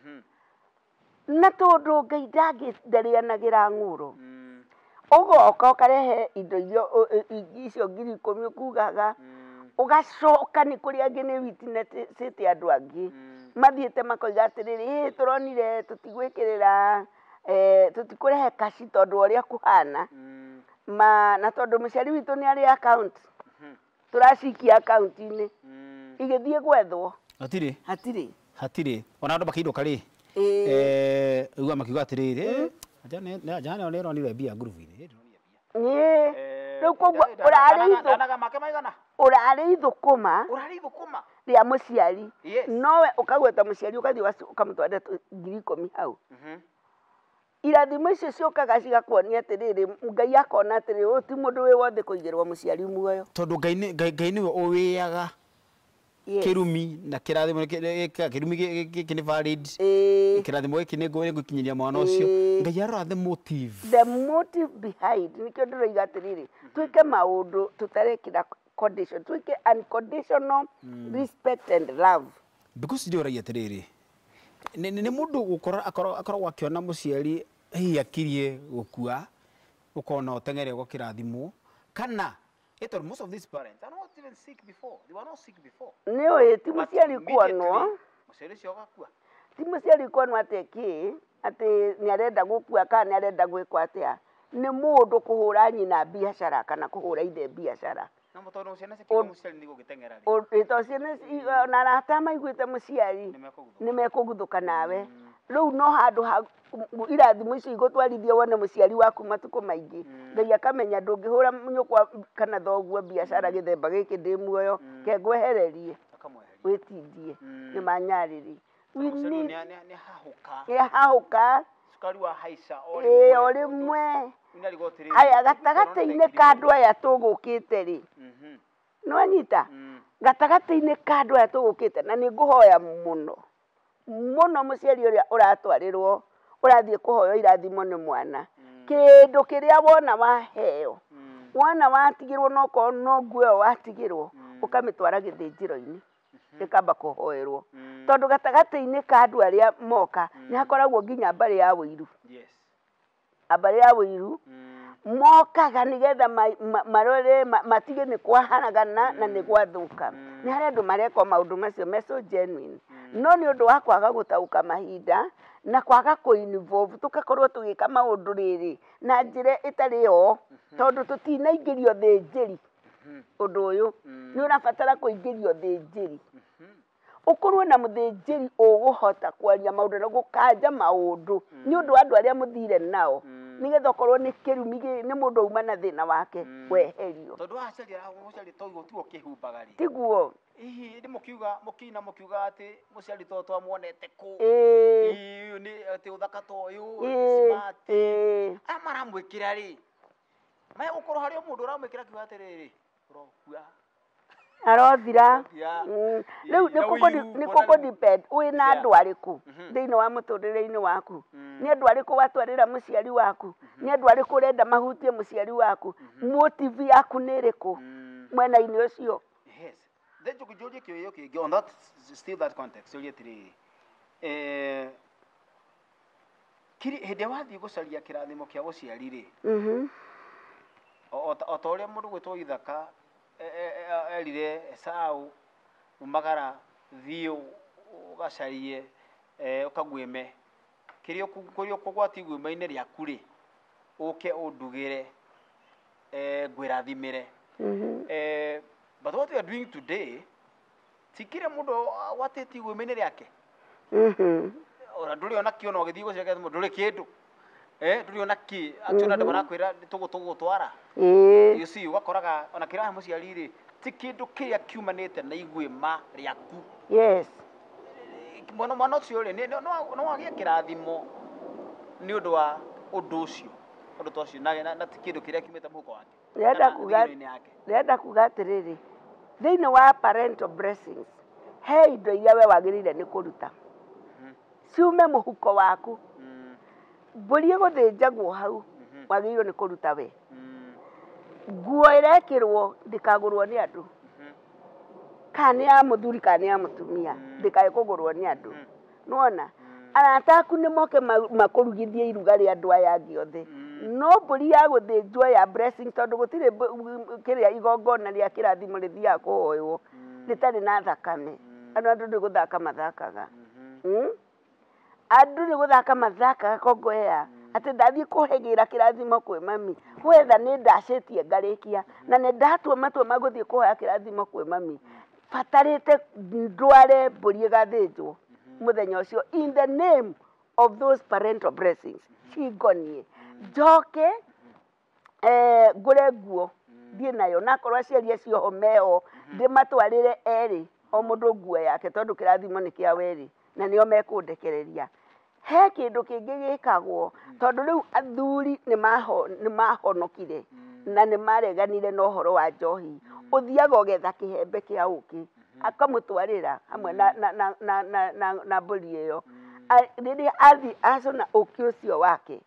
Na tondũ Ngai ndarĩanagĩra ng'ũro. Ũgoka ũkarehe indo iria icio 10,000 ũkugaga. Ũgacoka nĩ kũrĩ angĩ nĩ witnessĩte andũ angĩ. Mathiĩte makoiga atĩrĩrĩ, tũronire tũtigwĩkĩrĩra, tũtikũrehe kaci tondũ ũrĩa kũhana. Na tondũ mũciari witũ nĩ arĩ account. Tũracikia account-inĩ. Igĩthiĩ gwethwo. Hatirĩ. Hatirĩ. Hatirĩ. Ona andũ makĩinũka rĩ. Uga makiuga atĩrĩrĩ, jana nĩ ĩronire mbia ngurubu-inĩ. Nĩ. Rĩu koguo ũrarĩ ithũkũma. Ũrarĩ ithũkũma. Rĩa mũciari. Nowe ũkagweta mũciari ũgathiĩ ũkamũtwarĩra 10,000 hau. Irathimo icio ciũkaga cigakuonia atĩrĩrĩ, Ngai akona atĩrĩrĩ, ũyũ ti mũndũ wĩ wothe kũigĩrwo mũciari muoyo. Tondũ Ngai nĩwe ũwĩaga kĩrumi na kĩrathimo kĩrumi gĩkĩ nĩ valid. Kĩrathimo gĩkĩ nĩ ngũkinyĩria mwana ũcio. Ngai arora the motive. The motive behind nĩkĩo ndĩroiga atĩrĩrĩ, twĩke maũndũ tũtarekĩra condition, twĩke unconditional respect and love. Because ndĩroragia atĩrĩrĩ, nĩ mũndũ gũkorwo akoragwo akĩona mũciari hihi akirie gũkua, ũkona ũteng'ere ũgakĩrathimwo, kana most of these parents are not even sick before. They were not sick before. Nĩũĩ ti mũciari kuonwo. Mũciari ũcio agakua. Ti mũciari kuonwo atĩ kĩ, atĩ nĩ arenda gũkua kana nĩ arenda gwĩkwo atĩa. Nĩ mũndũ kũhũra nyina biacara kana kũhũra ithe biacara. No tondũ ciana cikiuga mũciari nĩ gũgĩteng'era rĩ. Tondũ ciana ona arata maiguĩte mũciari nĩ mekũguthũka nawe. Rĩu no handũ ha irathimo icio igũtwarithia wone mũciari waku matukũ maingĩ. Ngai akamenya ndũngĩhũra nyũkwa kana thoguo biacara gĩthemba gĩkĩ ndĩ muoyo, ke ngwehererie. Wĩtindie. Nĩ manyarĩri. Nĩ hahũka. Nĩ hahũka. Cukari wa haica o rĩmwe. Aya gatagatĩ-inĩ ka andũ aya tũgũkĩte rĩ. Nĩwanyita? Gatagatĩ-inĩ ka andũ aya tũgũkĩte na nĩ ngũhoya mũno. Mũno mũciari ũrĩa ũratwarĩrwo ũrathiĩ kũhoywo irathimo nĩ mwana. Kĩndũ kĩrĩa wona waheo, wona watigĩrwo no korwo no nguo ĩyo watigĩrwo, ũkamĩtwara gĩthĩnjĩro-inĩ, ĩkamba kũhoerwo. Tondũ gatagatĩ-inĩ ka andũ arĩa moka nĩ hakoragwo nginya mbarĩ ya ũiru. Mbarĩ ya ũiru mokaga nĩgetha marore matige nĩ kwaharagana na nĩ gwathũka. Nĩ harĩ andũ marekwo maũndũ macio me so genuine. No nĩ ũndũ wa kwaga gũtaũka mahinda na kwaga kũ-involve tũgakorwo tũgĩka maũndũ rĩrĩ na njĩra ĩtarĩ yo, tondũ tũtinaingĩrio thĩnjĩri. Ũndũ ũyũ nĩ ũrabatara kũingĩrio thĩnjĩri. Ũkorwo na mũthĩnjĩri ũgũhota kwaria maũndũ na gũkanja maũndũ nĩ ũndũ wa andũ arĩa mũthire nao, nĩgetha okorwo nĩ kĩrumi nĩ mũndũ auma na thĩna wake weherio. Tondũ aciari mũciari toguo tiguo kĩhumbaga rĩ. Tiguo. Hihi nĩ mũkiuga mũkina mũkiuga atĩ mũciari to twamwonete kũ. Hihi nĩ atĩ ũthaka ta ũyũ, smart. Aya maramwĩkĩra rĩ. Megũkorwo harĩ o mũndũ ũramwĩkĩra akiuga atĩrĩrĩ, ũrokua. Arothira. Rĩu nĩ kũkũ depend wĩna andũ arĩkũ thĩinĩ wa mũtũrĩre-inĩ waku. Nĩ andũ arĩkũ watwarĩra mũciari waku, nĩ andũ arĩkũ ũrenda mahutie mũciari waku, motive yaku nĩ ĩrĩkũ mwena-inĩ ũcio. Yes. Then njũrie kĩũria kĩngĩ on that, still that context, njũrie atĩrĩrĩ, kiri hĩndĩ wathiĩ gũcaria kĩrathimo kĩa ũciari rĩ, o ta ũrĩa mũndũ gwĩtwo Ithaka erire Esau, umagara thiĩ ũgacarie ũkaguĩme kĩrĩa ũkũgwatia iguĩma-inĩ rĩaku rĩ, ũke ũndugĩre, ngwĩrathimĩre. But what we are doing today, ti kĩrĩa mũndũ agwatĩtie iguĩma-inĩ rĩake. Ona ndũrĩ ona kĩ, ona ũgĩthiĩ gũcaria ndũrĩ kĩndũ. Ndũrĩ ona kĩ, actually andũ marakwĩra tũgũtwara. You see, ũgakoraga ona kĩrahe mũciari rĩ, ti kĩndũ kĩrĩa kiumanĩte na iguĩma rĩaku. Yes. Mwana ũcio rĩ, no agĩe kĩrathimo nĩ ũndũ wa ũndũ ũcio, ũndũ ta ũcio, na ti kĩndũ kĩrĩa kiumĩte mũhuko wake. Ndĩrenda kuga atĩrĩrĩ, thĩinĩ wa parental blessings, he indo iria we wagĩrĩire nĩ kũruta ciume mũhuko waku. Mbũri ĩgũthĩnjagwo hau, wagĩrĩirwo nĩ kũruta we. Nguo ĩrekĩrwo ndĩkagũrwo nĩ andũ, kana nĩ ya mũthuri kana nĩ ya mũtumia, ndĩkae kũgũrwo nĩ andũ. Nĩwona arata aku nĩ moke makũrugithie iruga rĩa andũ aya angĩ othe, no mbũri ya gũthĩnjwo ya blessing, tondũ gũtirĩ kĩrĩa igongona rĩa kĩrathimo rĩthiaga kũhoywo rĩtarĩ na thakame. Andũ nĩ gũthaka mathakaga, andũ nĩ gũthaka mathakaga kongoea atĩ ndathiĩ kũhegĩra kĩrathimo kwĩ mami, wetha nĩ ndacĩtie ngarĩkia na nĩ ndatua matua ma gũthiĩ kũhoya kĩrathimo kwĩ mami, batarĩte ndware mbũri ĩgathĩnjwo mũthenya ũcio in the name of those parental blessings cingonie, njoke ngũre nguo thiĩ nayo, nakorwo aciari acio ho meho ndĩmatwarĩre erĩ o mũndũ nguo yake, tondũ kĩrathimo nĩ kĩa werĩ na nĩo mekũndekereria. He kĩndũ kĩngĩ gĩkagwo, tondũ rĩu athuri nĩ mahonokire na nĩ mareganire na ũhoro wa njohi. Ũthiaga ũgetha kĩhembe kĩa ũkĩ akamũtwarĩra hamwe na mbũri ĩyo. Rĩrĩa athiĩ acũna ũkĩ ũcio wake,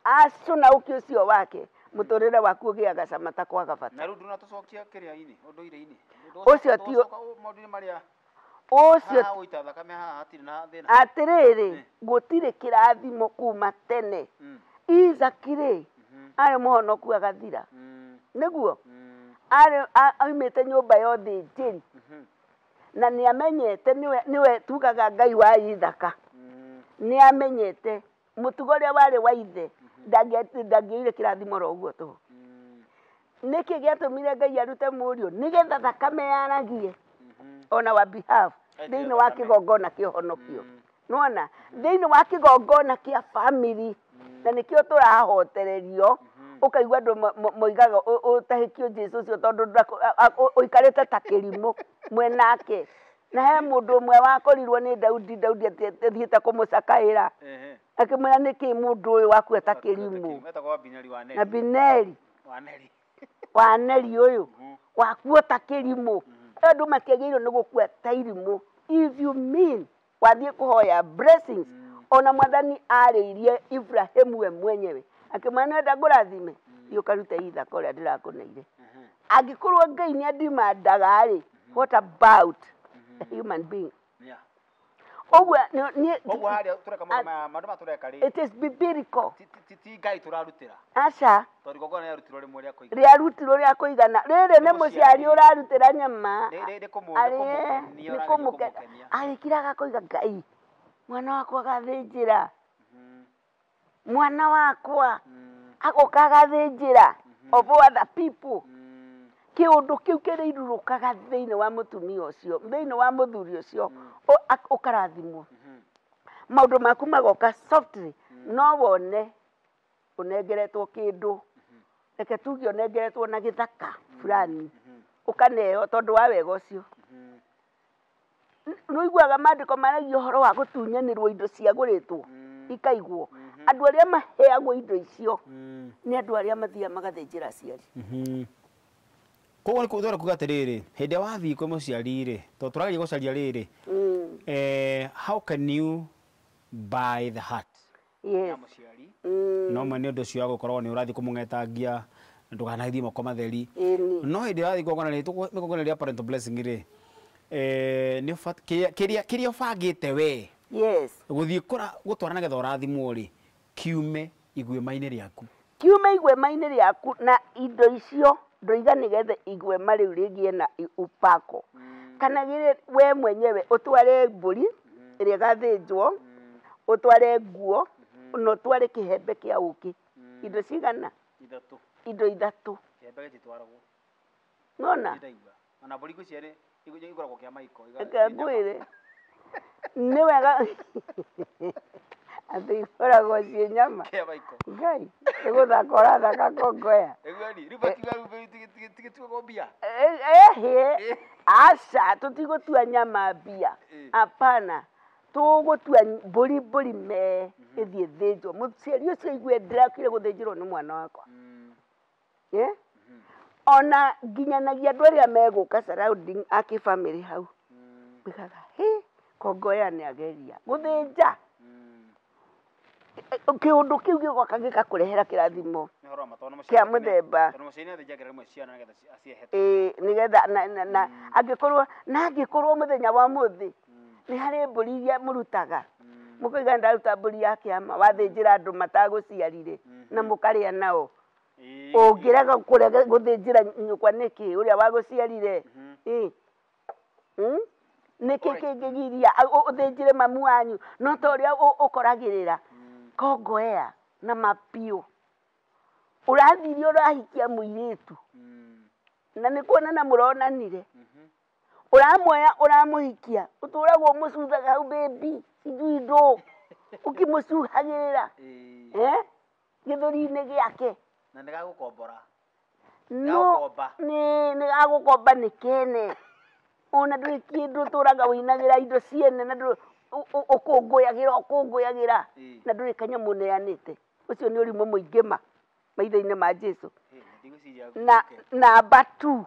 acũna ũkĩ ũcio wake, mũtũrĩre waku ũgĩaga cama ta kwaga bata. Na rĩu ndũnatũcokia kĩrĩa-inĩ, ũndũire-inĩ. Ũcio ti maũndũ-inĩ marĩa ũcio gũita thakame haha hatirĩ na thĩna. Atĩrĩrĩ, gũtirĩ kĩrathimo kuma tene. Isaki rĩ, arĩ mũhonoku agathira, nĩguo arĩ aumĩte nyũmba ya ũthĩnjĩri, na nĩ amenyete nĩwe tugaga Ngai wa Ithaka, nĩ amenyete mũtugo ũrĩa warĩ wa ithe, ndangĩoire kĩrathimo oro ũguo tũhũ. Nĩkĩ gĩatũmire Ngai arute mũriũ? Nĩgetha thakame yaragie on our behalf thĩinĩ wa kĩgongona kĩa ũhonokio. Nĩwona thĩinĩ wa kĩgongona kĩa family, na nĩkĩo tũrahotererio, ũkaigua andũ moigaga ũtahĩkio Jesũ ũcio tondũ ũikarĩte ta kĩrimũ mwenake. Na he mũndũ ũmwe wakorirwo nĩ Daudi, Daudi athiĩte kũmũcakaĩra, akĩmwĩra nĩkĩ mũndũ ũyũ wakua ta kĩrimũ. Abineri wa Neri ũyũ wakuo ta kĩrimũ. Andũ matiagĩrĩirwo nĩ gũkua ta irimũ. If you mean wathiĩ kũhoya blessings, ona mwathani arĩirie Ibrahimu we mwenyewe akĩmwĩra nĩwenda ngũrathime, thiĩ ũkarute Ithaka ũrĩa ndĩrakũneire. Angĩkorwo Ngai nĩ andimandaga rĩ, what about a human being? Ũguo Ũguo harĩa tũreka maũndũ maya tũreka rĩ, it is biblical. Ti Ngai tũrarutĩra. Aca. Tondũ igongona rĩarutirwo rĩmwe rĩa kũigana. Rĩarutirwo rĩa kũigana. Rĩrĩ nĩ mũciari ũrarutĩra nyama. Nĩ kũmũkenia. Arĩkiraga koiga Ngai, mwana wakwa agathĩnjĩra. Mwana wakwa agoka agathĩnjĩra of other people. Kĩũndũ kĩu kĩrĩirũrũkaga thĩinĩ wa mũtumia ũcio, thĩinĩ wa mũthuri ũcio, ũkarathimwo. Maũndũ maku magoka softly, no wone ũnengeretwo kĩndũ, reke tuge ũnengeretwo na gĩthaka fulani, ũkaneo tondũ wa wega ũcio. Nĩũiguaga maandĩko maragia ũhoro wa gũtunyanĩrwo indo ciagũrĩtwo ikaigwo. Andũ arĩa maheagwo indo icio nĩ andũ arĩa mathiaga magathĩnjĩra aciari. Koguo nĩ twenda kuga atĩrĩrĩ, hĩndĩ ĩrĩa wathiĩ kwĩ mũciari rĩ, tondũ tũrageria gũcaria rĩrĩ, how can you buy the heart Yes. ya mũciari? No mwe nĩ ũndũ ũcio wa gũkorwo nĩ ũrathiĩ kũmũng'etangia ndũkanathiĩ moko matheri. Ĩni. No hĩndĩ ĩrĩa wathiĩ igongona rĩ, igongona rĩa parental blessing rĩ, nĩ kĩrĩa ũbangĩte we Yes. gũthiĩ gũtwara nĩgetha ũrathimwo rĩ, kiume igwĩma-inĩ rĩaku. Kiume igwema-inĩ rĩaku, na indo icio ndoiga nĩgetha igwema rĩu rĩgĩe na upako. Kana gĩrĩ we mwenyewe ũtware mbũri ĩrĩa ĩgathĩnjwo, ũtware nguo, na ũtware kĩhembe kĩa ũkĩ. Indo cigana? Ithatũ. Indo ithatũ. Kĩhembe gĩtitwaragwo. Nona? Ndaigua. Ona mbũri ngwĩciria nĩ igũragwo kĩa maiko. Reke ngwĩre. Nĩ wega atĩ ikoragwo ciĩ nyama. Kĩa maiko. Ngai, nĩ gũthaka ũrathaka kongoya. Ĩguo rĩu bakiuga rĩu tigĩtuagwo mbia. Ehe, aca, tũtigũtua nyama mbia. Hapana. Tũgũtua mbũri me ĩthiĩ thĩnjwo. Mũciari ũcio aigue ndĩrakire gũthĩnjĩrwo nĩ mwana wakwa. Ona nginyanagia andũ arĩa megũka surrounding a kĩbamĩrĩ hau. Mbigaga, hĩ, kongoya nĩ ageria gũthĩnja. Kĩũndũ kĩu gĩgoka gĩgakũrehera kĩrathimo kĩa mũthemba. Nĩgetha na angĩkorwo na angĩkorwo mũthenya wa mũthĩ nĩ harĩ mbũri iria mũrutaga, mũkoiga ndaruta mbũri ya kĩama, wathĩnjĩra andũ matagũciarire na mũkarĩa nao, ũngĩrega kũrega gũthĩnjĩra nyũkwa nĩkĩ ũrĩa wagũciarire? Nĩkĩ kĩngĩgiria ũthĩnjĩre mamu wanyu no ta ũrĩa ũkoragĩrĩra kongoea na mapiũ? Ũrathire ũrahikia mũirĩtu na nĩ kuonana mũronanire, ũramuoya ũramũhikia, ũtũragwo ũmũcuthaga hau baby sijui ndũ, ũkĩmũcuhagĩrĩra gĩthũri-inĩ gĩake. Na nĩ gagũkombora. No nĩ gagũkomba nĩ kene. Ona ndũrĩ kĩndũ ũtũraga ũinagĩra indo ciene na ndũrĩ ũkũngũyagĩra na ndũrĩ kanyamũ ũneanĩte. Ũcio nĩ ũrimũ mũingĩ ma maitho-inĩ ma Jesũ. Na namba 2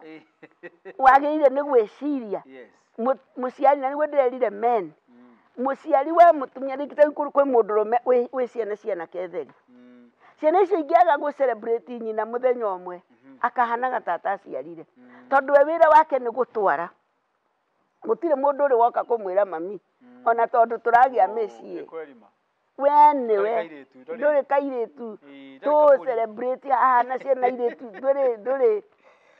wagĩrĩire nĩ gwĩciria mũciari, na nĩguo ndĩrerire men, mũciari wa mũtumia rĩngĩ ta rĩu kwĩ mũndũrũme wĩ ciana cianake theri, ciana icio ingĩaga gũ celebrate nyina mũthenya ũmwe akahanaga ta ataciarire, tondũ we wĩra wake nĩ gũtwara. Gũtirĩ mũndũ ũrĩ woka kũmwĩra mami, ona tondũ tũragĩa mĩciĩ we nĩwe ndũrĩ kairĩtu tũ celebrate haha na ciana irĩtu, ndũrĩ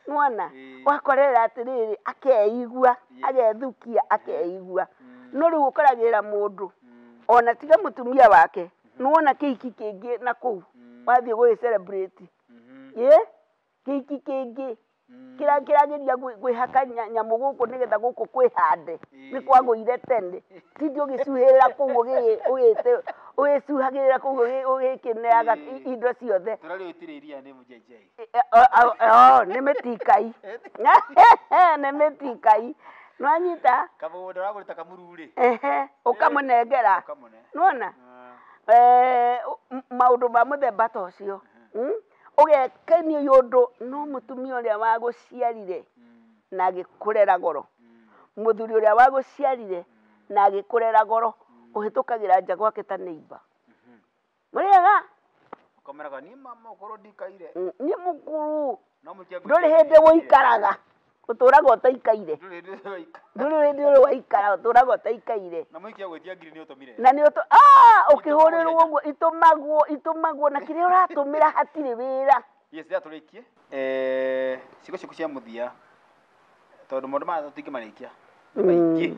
nĩwona wakorera atĩrĩrĩ, akeigua agethukia akeigua. No rĩu ũkoragĩrĩra mũndũ ona tiga mũtumia wake, nĩwona kĩhiki kĩngĩ na kũu wathiĩ gũgĩ celebrate kĩhiki kĩngĩ kĩrageria gwĩhaka nyamũ gũkũ nĩgetha gũkũ kwĩhande nĩ kwagũire tene, tindi ũgĩcuhĩrĩra kũu ũgĩcuhagĩrĩra kũu ũgĩkĩneaga indo ciothe. Nĩ mĩtikai, nĩ mĩtikai, nĩwanyita ũkamũnengera, nĩwona maũndũ ma mũthemba ta ũcio. Ũgekenio nĩ ũndũ no mũtumia ũrĩa wagũciarire na agĩkũrera goro, mũthuri ũrĩa wagũciarire na agĩkũrera goro, ũhĩtũkagĩra nja gwake ta neighbor. Mũrĩega? Ũkameraga niĩ mama ũkorwo ndikaire. Niĩ mũkũrũ. Ndũrĩ hĩndĩ ũikaraga, ũtũraga ũtaikaire. Ndũrĩ hĩndĩ ũrĩ waikara, ũtũraga ũtaikaire. Na mũikia gwĩtia ngiri nĩ ũtũmire. Na nĩ ũkĩhũrĩrwo ũguo, itũmagwo na kĩrĩa ũratũmĩra hatirĩ wĩra. Yes, ndĩratũrĩkie. Ciugo ciaku cia mũthia, tondũ maũndũ maya tũtingĩmarĩkia nĩ maingĩ,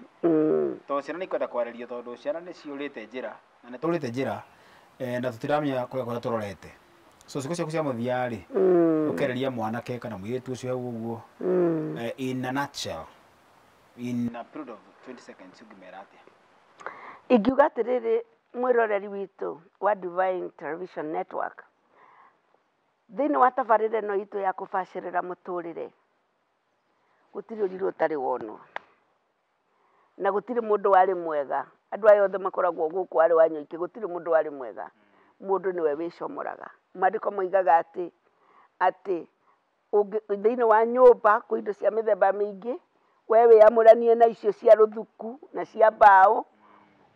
tondũ ciana nĩ ikwenda kwarĩrio, tondũ ciana nĩ ciũrĩte njĩra na nĩ tũrĩte njĩra na tũtiramenya kũrĩa kũrĩa tũrorete. So ciugo ciaku cia mũthia rĩ, ũkereria mwanake kana mũirĩtu ũcio hau ũguo, in a nutshell, in a period of 20 seconds, ũngĩmera atĩa? Ingiuga atĩrĩrĩ, mwĩroreri witũ wa Divine Television Network, thĩinĩ wa tabarĩra ĩno itũ ya kũbacĩrĩra mũtũrĩre, gũtirĩ ũrirũ ũtarĩ wonwo, na gũtirĩ mũndũ warĩ mwega. Andũ aya othe makoragwo gũkũ arĩ wa Nyoike, gũtirĩ mũndũ warĩ mwega. Mũndũ nĩwe wĩcomoraga. Maandĩko moigaga atĩ Thĩinĩ wa nyũmba kwĩ indo cia mĩthemba mĩingĩ, we wĩamũranie na icio cia rũthuku na cia mbaũ,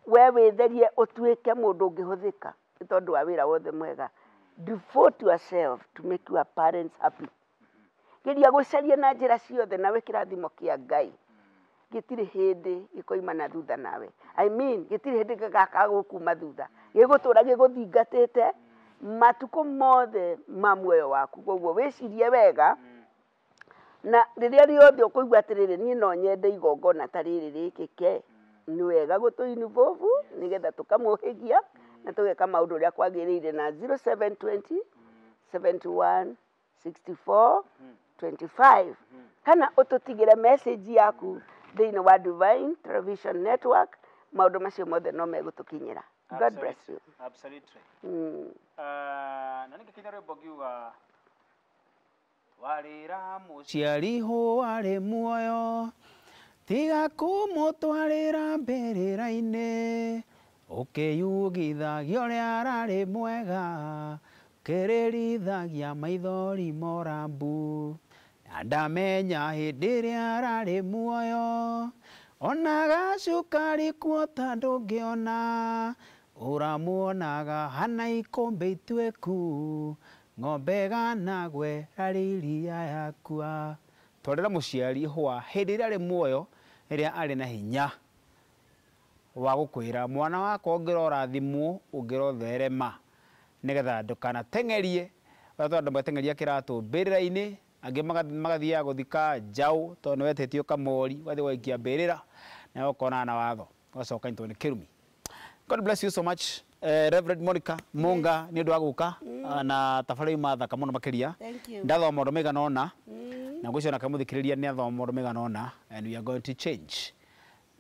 we wĩtherie ũtuĩke mũndũ ũngĩhũthĩka nĩ tondũ wa wĩra wothe mwega. Devote yourself to make your parents happy. Geria gũcaria na njĩra ciothe nawe kĩrathimo kĩa Ngai gĩtirĩ hĩndĩ gĩkoima na thutha nawe. I mean, gĩtirĩ hĩndĩ gĩgakaga gũkuma thutha, gĩgũtũra gĩgũthingatĩte matukũ mothe ma muoyo waku. Koguo wĩcirie wega, na rĩrĩa rĩothe ũkũigua atĩrĩrĩ, niĩ no nyende igongona ta rĩrĩ rĩkĩke, nĩ wega gũtũ involve nĩgetha tũkamũhĩgia na tũgeka maũndũ ũrĩa kwagĩrĩire na 0720 71 64 25, kana ũtũtigĩre message yaku thĩinĩ wa Divine Television Network. Maũndũ macio mothe no megũtũkinyĩra. God bless you. Absolutely. Na nĩngĩkinya rwĩmbo ngiuga warĩra mũciari warĩ muoyo, tiga kũmũtwarĩra mbĩrĩra-inĩ, ũkĩyugithagia ũrĩa ararĩ mwega, ũkĩrĩrithagia maithori morambu, na ndamenya hĩndĩ ĩrĩa ararĩ muoyo, ona gacukari kuota ndũngĩona, ũramuonaga hana ikũmbĩ ituĩku, ng'ombe ganagwe rarĩ iria yakua. Twarĩra mũciari hwa hĩndĩ ĩrĩa arĩ muoyo, rĩrĩa arĩ na hinya wa gũkwĩra mwana wakwa ũngĩrorathimwo, ũngĩrotherema, nĩgetha ndũkanateng'erie ũrĩa andũ mateng'eria kĩratũ mbĩrĩra-inĩ, angĩ magathiaga gũthika njaũ tondũ nĩwetĩtio kamori, ũgathiĩ ũgaikia mbĩrĩra na ũkonana na watho, ũgacoka nyitwo nĩ kĩrumi. God bless you so much, Reverend Monica Munga, nĩ ũndũ wa gũka na tabarĩra yuma thaka mũno makĩria. Thank you. Ndathoma maũndũ maigana ũna, na ngwĩciria onake mũthikĩrĩria nĩ athoma maũndũ maigana ũna, and we are going to change.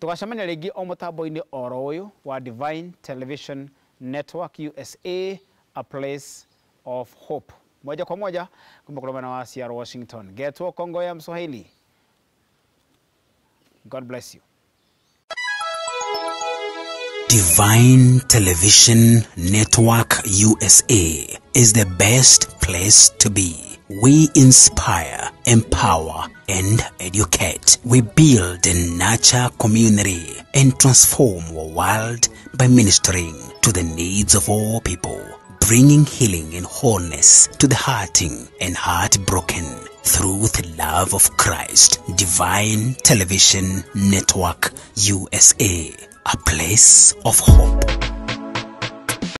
Tũgacemania rĩngĩ o mũtambo-inĩ oro ũyũ wa Divine Television Network USA, a place of hope. Moja kwa moja kuma kule mwena wa Seattle, Washington. Getwo Kongo ya Mswahili. God bless you. Divine Television Network USA is the best place to be. We inspire, empower, and educate. We build and nurture community and transform our world by ministering to the needs of all people, bringing healing and wholeness to the hurting and heartbroken through the love of Christ. Divine Television Network USA, a place of hope.